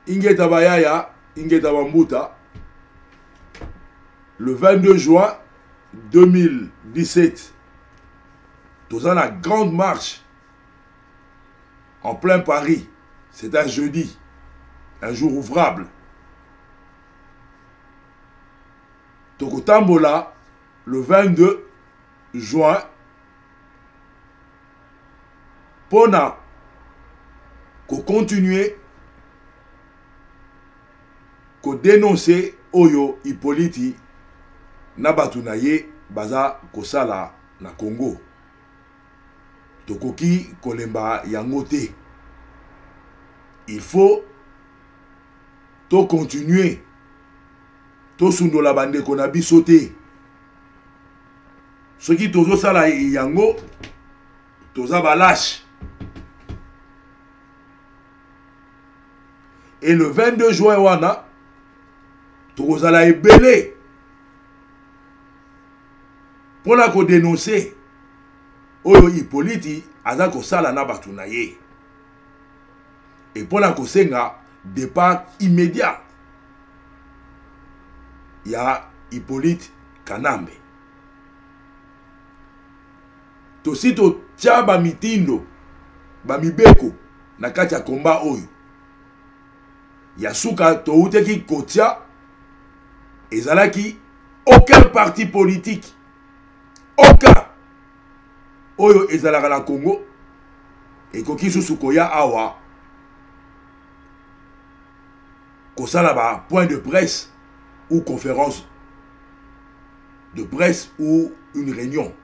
Ingeta bayaya, ingeta bambuta. Le 22 juin 2017, toza na grande marche en plein Paris. C'est un jeudi, un jour ouvrable. Tokotambola le 22 juin pona ko continuer ko denoncer oyo Hippolyte na bato na ye baza kosala na Congo. Tokoki kolemba yango te. Il faut to continuer tosundola bandeko na biso te. Soki tozosala yango toza ba lâche. Et le 22 juin wana tokozala ebele mpona kodenonse oyo Hippolyte aza kosala na bato na ye et mpona kosenga départ immédiat ya Hippolyte Kanambe. Tosi totia ba mitindo, ba mibeko na kati ya combat oyo. Ya suka toutaki kotia ezalaki aucun parti politique, aucun oyo ezalaka na Congo ekoki susu koya awa kosala ba point de presse ou conférence de presse ou une réunion.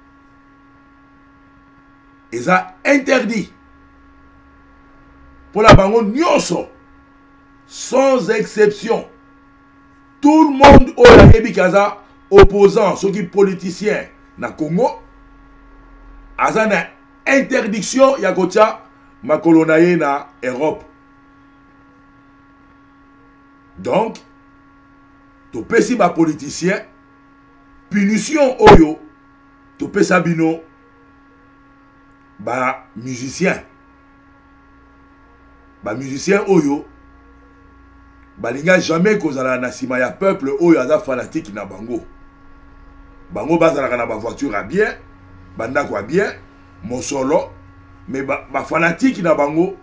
Eza interdit pour la bango nyonso sans exception. Tout le monde oyo ayebi kaza opposant, soki politicien na Congo aza na interdiction ya kotia makolo na ye na Europe. Donc topesi ba politiciens punition oyo topesa bino ba musiciens, ba musiciens oyo balinga jamais kozala na sima ya peuple oyo aza fanatique na bango. Bango bazalaka na ba voiture ya bien, ba ndako ya bien, mosolo, mais ba fanatique na bango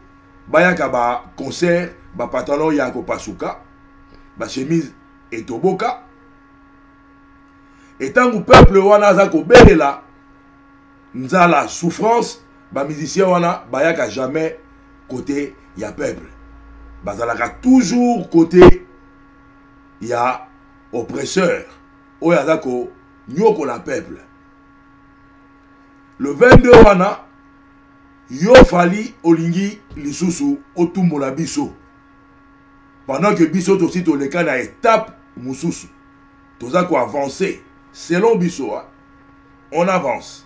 bayaka ba concert, ba pantalon ya kopasuka, ba chemise etoboka. Et tango peuple wana aza kobelela nzala, souffrance, ba musiciens wana bayaka jamais côté ya peuple. Bazalaka toujours côté ya oppresseur oyo aza ko nyokola peuple. Le 22 wana yo Fally olingi lisusu otumbola biso pendant que biso tosi toleka na étape mosusu, toza ko avancer selon biso, hein? On avance.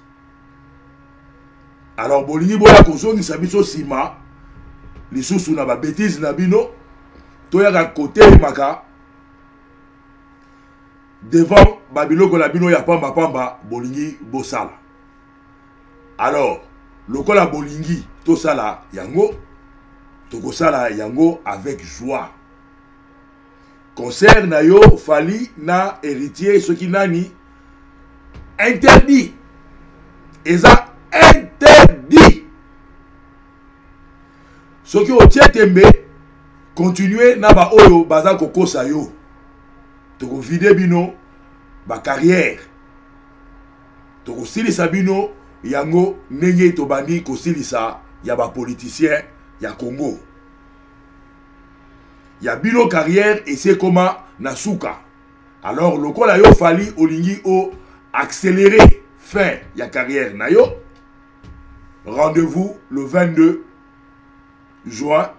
Alors bolingi boya kozongisa biso sima lisusu na ba bêtises na bino, toyaka kotelemaka devant ba biloko na bino ya pamba pamba bolingi bosala. Alors lokola bolingi tosala yango, tokosala yango avec joie. Concert na yo Fally na héritier soki nani interdit, eza interdit. Soki otie tembe, continuer na ba oyo baza kokosa yo, tokovide bino ba carrière, tokosilisa bino yango ndenge tobandi kosilisa ya ba politiciens ya Congo. Ya bino carrière esi ekoma na suka. Alors lokola yo Fally olingi o accélérer fin ya carrière na yo, rendez-vous le 22 juin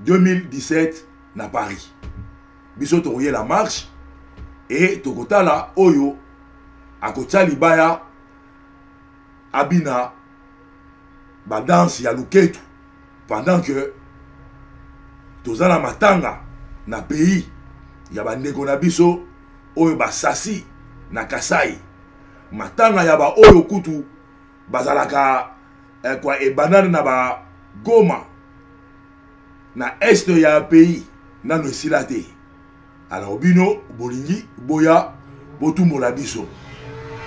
2017 na Paris. Biso tokoyela marche et tokotala oyo akotia libaya abina ba danse ya luketu pendant que toza na matanga na pays ya bandeko na biso oyo basasi na Kasai, matanga ya ba oyo kutu bazalaka kwa ebanane na ba Goma. Na est ya pays nano esila te. Alors bino bolingi boya botumbola biso.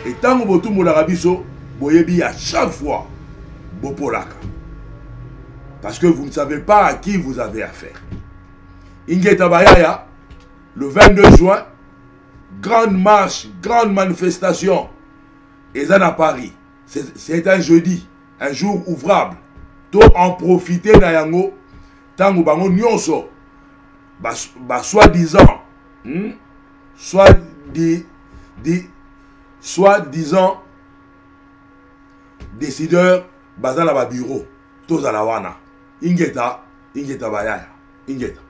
Et ntango botumbolaka biso, boyebi à chaque fois bopolaka. Parce que vous ne savez pas à qui vous avez affaire. Ingeta Bayaya, le 22 juin, grande marche, grande manifestation. Eza na Paris. C'est un jeudi, un jour ouvrable. To en profiter na yango tango bango nyonso ba, ba soi-disant soit di, di, soi-disant décideur baza na ba bureau tozala wana. Ingeta, ingeta bayaya, ingeta.